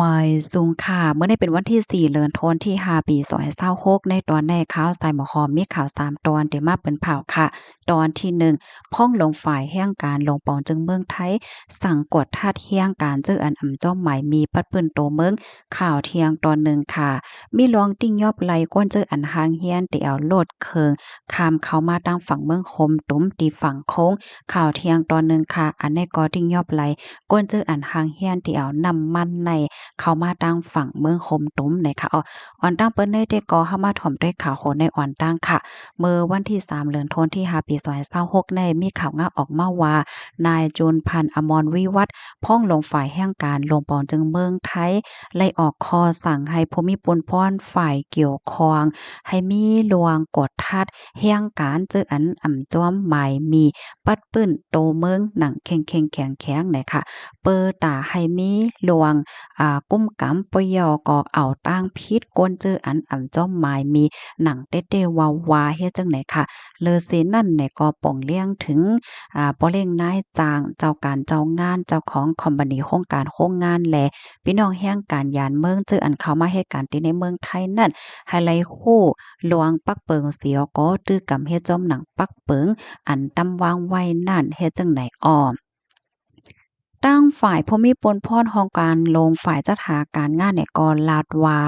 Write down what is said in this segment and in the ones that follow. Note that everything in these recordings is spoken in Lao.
ໝາຍສູງຄ່າ. ມື້ນີ້ເປັນວັນທີສີ່ ເດືອນທັນວາ ປີສອງພັນຊາວຫົກ. ໃນຕອນນີ້ ຂ່າວສາຍໝໍຫອມມີຂ່າວສາມຕອນ ເດມາເປັນຂ່າວຄ່ະ. ຕອນທີໜຶ່ງ, ພ້ອງຫຼວງຝ່າຍແຮງການຫຼວງປອງເຈີງເມືອງໄທ ສັ່ງກວດທັດແຮງການເຈີອັນອຳຈອມໝາຍມີ ປັດປື້ມໂຕເມືອງ. ຂ່າວທ່ຽງຕອນໜຶ່ງຄ່ະ, ມີລວງຕິງຍອບໄລ່ ກວນເຈີອັນຮ່າງຮຽນ ທີ່ເອົາລົດເຄື່ອງຂ້າມເຂົ້າມາທາງຝັ່ງເມືອງໂຮມຕຸມ ທີ່ຝັ່ງໂຂງ. ຂ່າວທ່ຽງຕອນໜຶ່ງຄ່ະ, ອັນນີ້ກໍຕິງຍອບໄລ່ ກວນເຈີອັນຮ່າງຮຽນ ທີ່ເອົານ້ຳມັນໃນເຂົ້າມາທາງຝັ່ງເມືອງໂຮມຕຸມ ໃນຂ່າວ. ອອນຕັ້ງເປີດໃນເດກໍເຮົາມາຖອມດ້ວຍຂ່າວໂຫໃນອອນຕັ້ງຄ່ະ. ເມື່ອວັນທີສາມ ເດືອນທັນວາ ປີສອງພັນຊາວຫົກ ນີ້ ມີຂ່າວງານອອກມາວ່າ ນາຍຈຸນພັນ ອະມອນວິວັດ ພ້ອງຫຼວງຝ່າຍແຮງການຫຼວງປອງເຈີງເມືອງໄທ ໄດ້ອອກຂໍ້ສັ່ງໃຫ້ຜູ້ມີປຸນພອນຝ່າຍກ່ຽວຂ້ອງ ໃຫ້ມີລວງກວດທັດແຮງການເຈີອັນອຳຈອມໝາຍມີ ປັດປື້ມໂຕເມືອງ ໜັງເຄັ່ງໆແຂງໆ ໃນຄ່າ. ເປີຕາໃຫ້ມີລວງ ອາ ກຸມກຳ ປະເຍົາກໍເອົາຕາງຜິດ ກວນເຈີອັນອຳຈອມໝາຍມີ ໜັງເຕເຕວາວາ ເຮັດຈັ່ງໃດຄ່ະ. ເລີເສນັ້ນແນກໍປ່ອງລຽງເຖິງ ອາ ປໍເລັ່ງນາຍຈ້າງ ເຈົ້າການເຈົ້າງານ ເຈົ້າຂອງຄອມພານີ ໂຄງການໂຮງງານ ແລະ ພີ່ນ້ອງແຮງການຢານເມືອງ ເຈີອັນເຂົ້າມາເຮັດການທີ່ໃນເມືອງໄທນັ້ນ ໃຫ້ໄດ້ຮູ້ລວງປັກເປິງ ສຽວກໍ ຕື້ກຳເຮັດຈອມໜັງປັກເປິງ ອັນຕຳວາງໄວ້ນັ້ນ ເຮັດຈັ່ງໃດອອມ. ທາງຝ່າຍຜູ້ມີປຸນພອນຫ້ອງການຫຼວງຝ່າຍຈັດຫາການງານແນກໍລາດວ່າ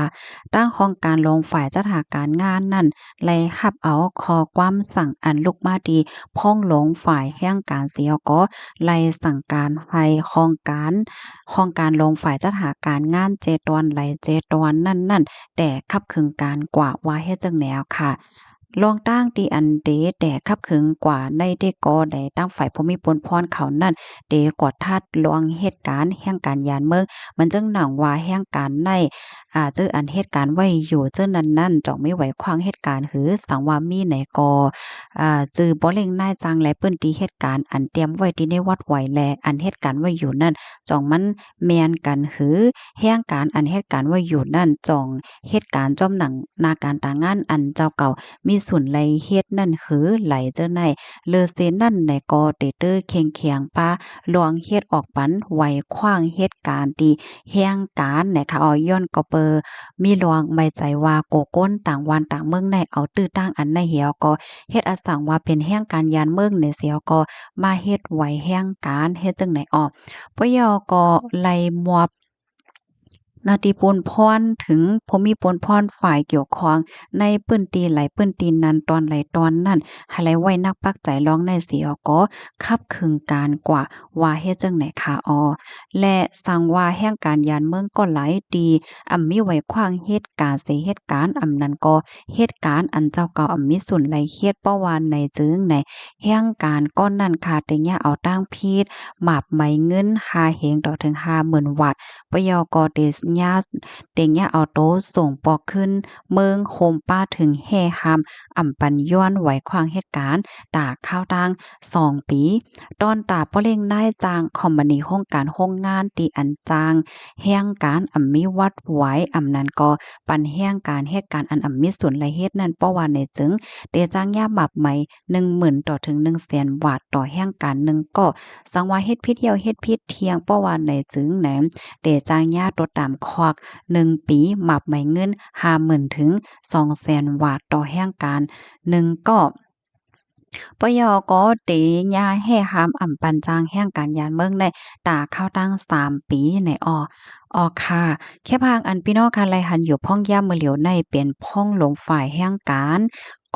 ທາງຫ້ອງການຫຼວງຝ່າຍຈັດຫາການງານນັ້ນ ໄດ້ຮັບເອົາຂໍ້ຄວາມສັ່ງອັນລຸກມາທີ່ພ້ອງຫຼວງຝ່າຍແຮງການ ສຽວກໍ ໄດ້ສັ່ງການໃຫ້ຫ້ອງການ ຫ້ອງການຫຼວງຝ່າຍຈັດຫາການງານເຈັດຕອນ ໄດ້ເຈັດຕອນນັ້ນໆ ແຕ່ຂັບເຄື່ອງການກວ່າ ວ່າເຮັດຈັ່ງໃດເອົາຄ່ະ. ລວງຕັ້ງທີ່ອັນເດແຕ່ຂັບເຄື່ອງກວ່າໃນເດກໍໄດ້ ທາງຝ່າຍຜູ້ມີປຸນພອນເຂົານັ້ນ ເດກວດທັດລວງເຮັດການແຮງການຢານເມືອງ ມັນຈຶ່ງໜັງວ່າແຮງການໃນ ອາ ເຈີອັນເຮັດການໄວ້ຢູ່ເຈີນັ້ນໆ ຈອງມີໄວ້ຂວາງເຮັດການ ຫຼື ສັງວ່າມີໃນກໍ ອາ ຈື່ບໍ່ເລັ່ງນາຍຈ້າງ ແລະ ພື້ນທີ່ເຮັດການອັນຕຽມໄວ້ທີ່ໃນວັດໄວ້ ແລະ ອັນເຮັດການໄວ້ຢູ່ນັ້ນ ຈອງມັນ ແມ່ນກັນ ຫຼື ແຮງການອັນເຮັດການໄວ້ຢູ່ນັ້ນ ຈອງເຮັດການຈອມໜັງໜ້າການຕາງານ ອັນເຈົ້າເກົ່າມີສ່ວນໄດ້ເຮັດນັ້ນ ຫຼື ໄຫຼເຈີໃນ. ເລີເສນັ້ນໃນກໍເຕເຕີເຄັ່ງແຂງປາລວງເຮັດອອກປັນໄວ້ຂວາງເຮັດການທີ່ແຮງການ ແນະຄ່ະ. ອອ ຍ້ອນກໍເປີມີລວງໄວ້ໃຈວ່າ ໂກກົນຕ່າງບ້ານຕ່າງເມືອງໃນເອົາຕື້ຕາງອັນໃນ ແລ້ວກໍເຮັດອາສັງວ່າເປັນແຮງການຢານເມືອງໃນ ແລ້ວກໍມາເຮັດໄວ້ແຮງການ ເຮັດຈັ່ງໃດອອກ. ປະເຍົາກໍໄດ້ມອບໜ້າທີ່ປຸນພອນເຖິງຜູ້ມີປຸນພອນຝ່າຍກ່ຽວຂ້ອງໃນພື້ນທີ່ໃດພື້ນທີ່ນັ້ນ ຕອນໃດຕອນນັ້ນ ໃຫ້ໄດ້ໄວ້ໜັກປັກໃຈລອງໃນ ແລ້ວກໍຂັບເຄື່ອງການກວ່າ ວ່າເຮັດຈັ່ງໃດຄ່ະ. ອອ ແລະ ສັງວ່າແຮງການຢານເມືອງກໍຫຼາຍທີ່ ອຳມີໄວ້ຂວາງເຮັດການເສເຮັດການ ອຳນັ້ນກໍເຮັດການອັນເຈົ້າເກົ່າອຳມີສ່ວນໄດ້ເຮັດ ເພາະວ່າໃນຈຶ່ງໃນແຮງການກ່ອນນັ້ນຄ່ະ ເຕຍາເອົາຕາງຜິດ ໝາບໄໝເງິນຫ້າແສນ ຕໍ່ເຖິງຫ້າໝື່ນວາດ. ປະເຍົາກໍເຕຍາ ເຕຍາເອົາໂຕສົ່ງປອກຄືນເມືອງໂຮມປາເຖິງແຮ່ຫ້າມ ອຳປັນຍ້ອນໄວ້ຂວາງເຮັດການ ຕາຄາວຕັ້ງສອງປີ. ຕອນຕາປະເລັ່ງນາຍຈ້າງຄອມພານີໂຄງການໂຮງງານ ທີ່ອັນຈ້າງແຮງການອຳມີວັດໄວ້ ອຳນັ້ນກໍປັນແຮງການເຮັດການອັນອຳມີສ່ວນໄດ້ເຮັດນັ້ນ ເພາະວ່າໃນຈຶ່ງເຕຈ້າງຍາໝາບໄໝ ໜຶ່ງໝື່ນ ຕໍ່ເຖິງໜຶ່ງແສນວາດ ຕໍ່ແຮງການໜຶ່ງກໍ ສັງວ່າເຮັດຜິດແລ້ວເຮັດຜິດທ່ຽງ ເພາະວ່າໃນຈຶ່ງໃນເຕຈ້າງຍາຕົວຕາມຄອກໜຶ່ງປີ ໝາບໄໝເງິນຫ້າໝື່ນ ເຖິງສອງແສນວາດ ຕໍ່ແຮງການໜຶ່ງກໍ. ປະເຍົາກໍເຕຍາແຮ່ຫ້າມ ອຳປັນຈ້າງແຮງການຢານເມືອງໃນຕາຄາວຕັ້ງສາມປີໃນ. ອອ ອອກຄ່ະ. ແຄບຮ່າງອັນພີ່ນ້ອງຄ່ະໄດ້ຫັນຢູ່ພ້ອງຍາມມື້ຫຼຽວໃນ ເປັນພ້ອງຫຼວງຝ່າຍແຮງການ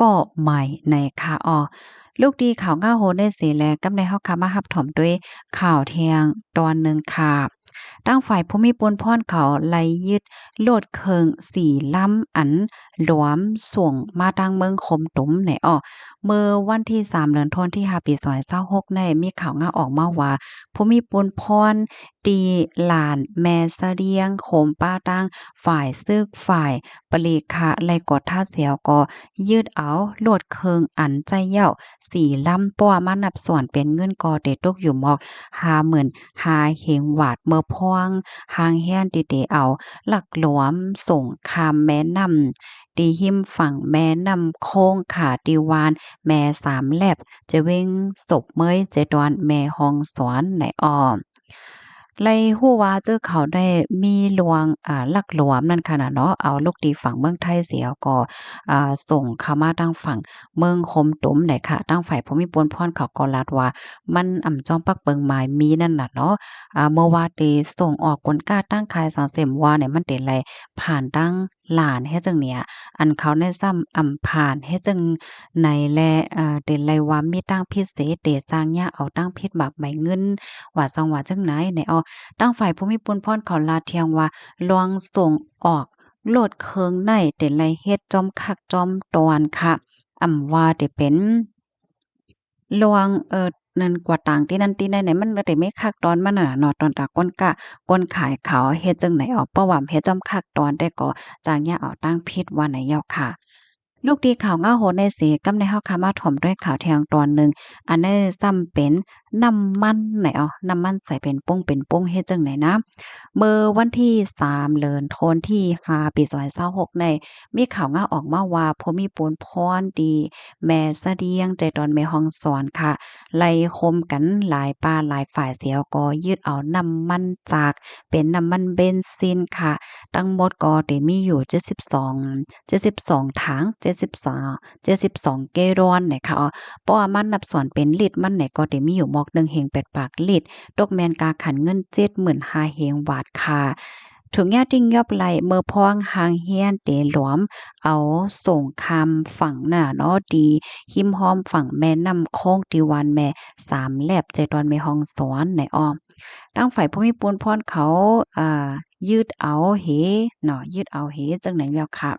ກໍໃໝ່ໃນຄ່ະ. ອອ ລູກດີຂ່າວງາວໂຮໃນເສແລ ກຳໃນເຮົາຄ່ະມາຮັບຖອມດ້ວຍຂ່າວທ່ຽງຕອນໜຶ່ງຄ່ະ. ທາງຝ່າຍຜູ້ມີປຸນພອນເຂົາໄດ້ຍຶດລົດເຄື່ອງສີ່ລຳ ອັນລວມສົ່ງມາທາງເມືອງໂຮມຕຸມໃນ. ອອ ເມື່ອວັນທີສາມ ເດືອນທັນວາ ປີສອງພັນຊາວຫົກໃນ ມີຂ່າວງານອອກມາວ່າ ຜູ້ມີປຸນພອນ ທີ່ລານແມ່ສະລ້ຽງ ໂຮມປາທາງຝ່າຍຊືກຝ່າຍປະລິຂະ ໄລ່ກວດທາດແລ້ວກໍຍຶດເອົາລົດເຄື່ອງອັນໃຊ້ແລ້ວສີ່ລຳ ເພາະວ່າມານັບສ່ວນເປັນເງິນກໍໄດ້ຕົກຢູ່ໝອກຫ້າໝື່ນຫ້າແສນວາດ ເມື່ອພວງຮ່າງແຮງທີ່ໄດ້ເອົາລັກລວມສົ່ງຂ້າມແມ່ນ້ຳ ທີ່ຮິມຝັ່ງແມ່ນ້ຳໂຂງຂາ ທີ່ບ້ານແມ່ສາມແລັບ ຈະເວັງສົບເມີຍ ຈະດອນແມ່ຮ່ອງສອນໃນ. ອອ ໄດ້ຮູ້ວ່າເຈີເຂົາໄດ້ມີລວງ ອາ ລັກລວມນັ້ນຂະໜາດເນາະ ເອົາລູກດີຝັ່ງເມືອງໄທເສຍກໍ ອາ ສົ່ງເຂົ້າມາທາງຝັ່ງເມືອງໂຄມຕຸມໄດ້ຂະ. ທາງຝ່າຍຜູ້ມີປຸນພອນເຂົາກໍລາດວ່າ ມັນອຳຈອມປັກເບິ່ງໝາຍມີນັ້ນນະເນາະ ອາ ເມື່ອວ່າເຕສົ່ງອອກກົນກ້າຕັ້ງຂາຍສັງເສມວ່ານີ້ ມັນເຕໄລ່ຜ່ານທາງ ຫຼານເຮັດຈັ່ງນີ້ ອັນເຂົາໃນຊ້ຳອຳພານເຮັດຈັ່ງໃນແລ ເອີ ເດນໄລວ່າມີຕັ້ງຜິດເສ ເຕຈ້າງຍາເອົາຕັ້ງຜິດບາບໃບເງິນ ວ່າຊອງວ່າຈັ່ງໃນໃນອອກ. ຕັ້ງຝ່າຍຜູ້ມີປຸນພອນເຂົາລາດທ່ຽງວ່າ ລວງສົ່ງອອກໂລດເຄິ່ງໃນ ເດນໄລເຮັດຈອມຄັກຈອມຕອນຄະ ອຳວ່າເດເປັນ ລວງ ເອີ ນັ້ນກວາດຕາງທີ່ນັ້ນທີ່ໃນໃນ ມັນກໍໄດ້ມີຄັກຕອນມັນນະເນາະ ຕອນຕາກຄົນຄ້າຄົນຂາຍເຂົາເຮັດຈັ່ງໃດອອກ ເພາະວ່າເຮັດຈອມຄັກຕອນ ແຕ່ກໍຈ້າງຍາເອົາຕັ້ງຜິດວ່າໃນເຈົ້າຄ່ະ. ລູກທີ່ຂ່າວງາວໂຫດໃນເສ ກັບໃນເຮົາຄ່ະມາຖົມດ້ວຍຂ່າວແທງຕອນໜຶ່ງ ອັນໃນຊ້ຳເປັນນ້ຳມັນໃນເອົາ ນ້ຳມັນໃສເປັນປຸ້ງເປັນປຸ້ງເຮັດຈັ່ງໃດນະ. ເມື່ອວັນທີສາມ ເດືອນໂທນທີຫ້າ ປີສອງພັນຊາວຫົກໃນ ມີຂ່າວງາວອອກມາວ່າ ຜູ້ມີປຸນພອນທີ່ ແມ່ສະດຽງ ໃຈຕອນແມ່ຮ່ອງສອນຄ່ະ ໄລ່ໂຮມກັນຫຼາຍປ່າຫຼາຍຝ່າຍສຽວ ກໍຍຶດເອົານ້ຳມັນຈາກ ເປັນນ້ຳມັນເບັນຊິນຄ່ະ ທັງໝົດກໍໄດ້ມີຢູ່ເຈັດສິບສອງ ເຈັດສິບສອງຖັງ ເຈັດສິບສອງ ເຈັດສິບສອງແກລອນນະຄະ. ເພາະວ່າມານັບສ່ວນເປັນລິດມັນນີ້ ກໍໄດ້ມີຢູ່ໝອກໜຶ່ງເຮງແປດປາກລິດ ຕົກແມ່ນກາຂັນເງິນເຈັດໝື່ນຫ້າເຮງບາດຄ່ະ. ຖືກຍາດຖິ້ງຍອບໄລ່ເມື່ອພ້ອງຮ່າງເຮຍນເຕຫຼວມເອົາສົງຄາມຝັ່ງໜ້າເນາະ ທີ່ຮິມຮອມຝັ່ງແມ່ນ້ຳໂຂງ ທີ່ບ້ານແມ່ສາມແລບ ໃຈດອນແມ່ຮ່ອງສອນໃນອ້ອມ. ທາງຝ່າຍຜູ້ມີປຸນພອນເຂົາ ອ່າ ຍຶດເອົາເຫເນາະ ຍຶດເອົາເຫຈັ່ງໃດແລ້ວຄ່ະ.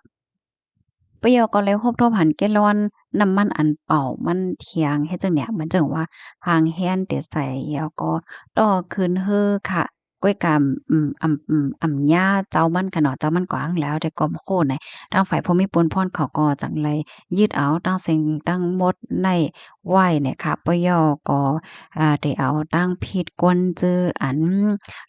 ປະໂຫຍດກໍເລີຍຮົບທົບຫັນແກລອນນ້ຳມັນອັນເປົ່າມັນທ່ຽງ ເຮັດຈັ່ງເນີ້ຍ ເໝືອນຈັ່ງວ່າຮ່າງເຮຍນເຕໃສ່ ແລ້ວກໍຕໍ່ຄືນເຮີຄ່ະ. ກ້ວຍກາ ອຳ ອຳ ອຳ ອຳຍາເຈົ້າມັນຂະເນາະ ເຈົ້າມັນກວາງແລ້ວ ແຕ່ກໍບໍ່ຮູ້ໃນ ທາງຝ່າຍຜູ້ມີປຸນພອນເຂົາກໍຈັ່ງໄລ່ຍຶດເອົາທັງສິ່ງທັງໝົດໃນໄວ້ນະຄະ. ປະໂຫຍດກໍ ອ່າ ໄດ້ເອົາຕັ້ງຜິດກວນຈື່ອັນ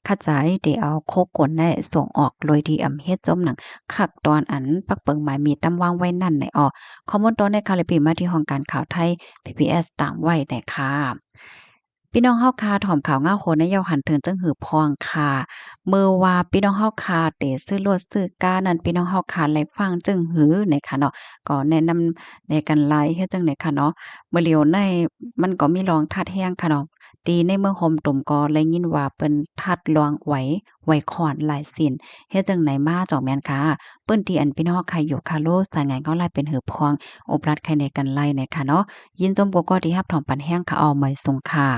ຂະຈາຍ ໄດ້ເອົາໂຄກົນໄດ້ສົ່ງອອກ ໂດຍທີ່ອຳເຮັດຈົມໜັງຄັກຕອນອັນປັກເປິງໝາຍມີຕຳວາງໄວ້ນັ້ນໃນອອກ. ຂໍ້ມູນຕໍ່ໄດ້ຄ່ະ ແລະ ປີມາທີ່ຫ້ອງການຂ່າວໄທ ພີພີເອສ ຕາມໄວ້ໄດ້ຄ່ະ. ພີ່ນ້ອງເຮົາຄ່ະ ຖອມຂ່າວງາວໂຫດໃນເຍົາຫັນເຖິງຈຶ່ງຫືພອງຄ່ະ. ເມື່ອວ່າພີ່ນ້ອງເຮົາຄ່ະ ເຕຊື້ລົດຊື້ການັ້ນ ພີ່ນ້ອງເຮົາຄ່ະ ໄດ້ຟັງຈຶ່ງຫືໃນຄ່ະເນາະ ກໍແນະນຳໃນກັນໄລ່ເຮັດຈັ່ງໃດຄ່ະເນາະ. ເມື່ອຫຼຽວໃນມັນກໍມີລອງທັດແຮງຄ່ະເນາະ ທີ່ໃນເມືອງໂຄມຕຸມກໍໄດ້ຍິນວ່າເພິ່ນທັດລວງໄຫວ ໄຫວຂອນຫຼາຍຊິນ ເຮັດຈັ່ງໃດມາຈອກແມ່ນຄ່ະ. ເປີ້ນທີ່ອັນພີ່ນ້ອງເຮົາຄ່ະຢູ່ຄ່ະ ໂລສາຍງານເຂົາລາຍເປັນຫືພອງ ອົບລັດໄຄໃນກັນໄລ່ໃນຄ່ະເນາະ. ຍິນຊົມກວ່າກໍທີ່ຮັບຖອມປັນແຮງຄ່ະ ເອົາ ໝາຍສູງຄ່ະ.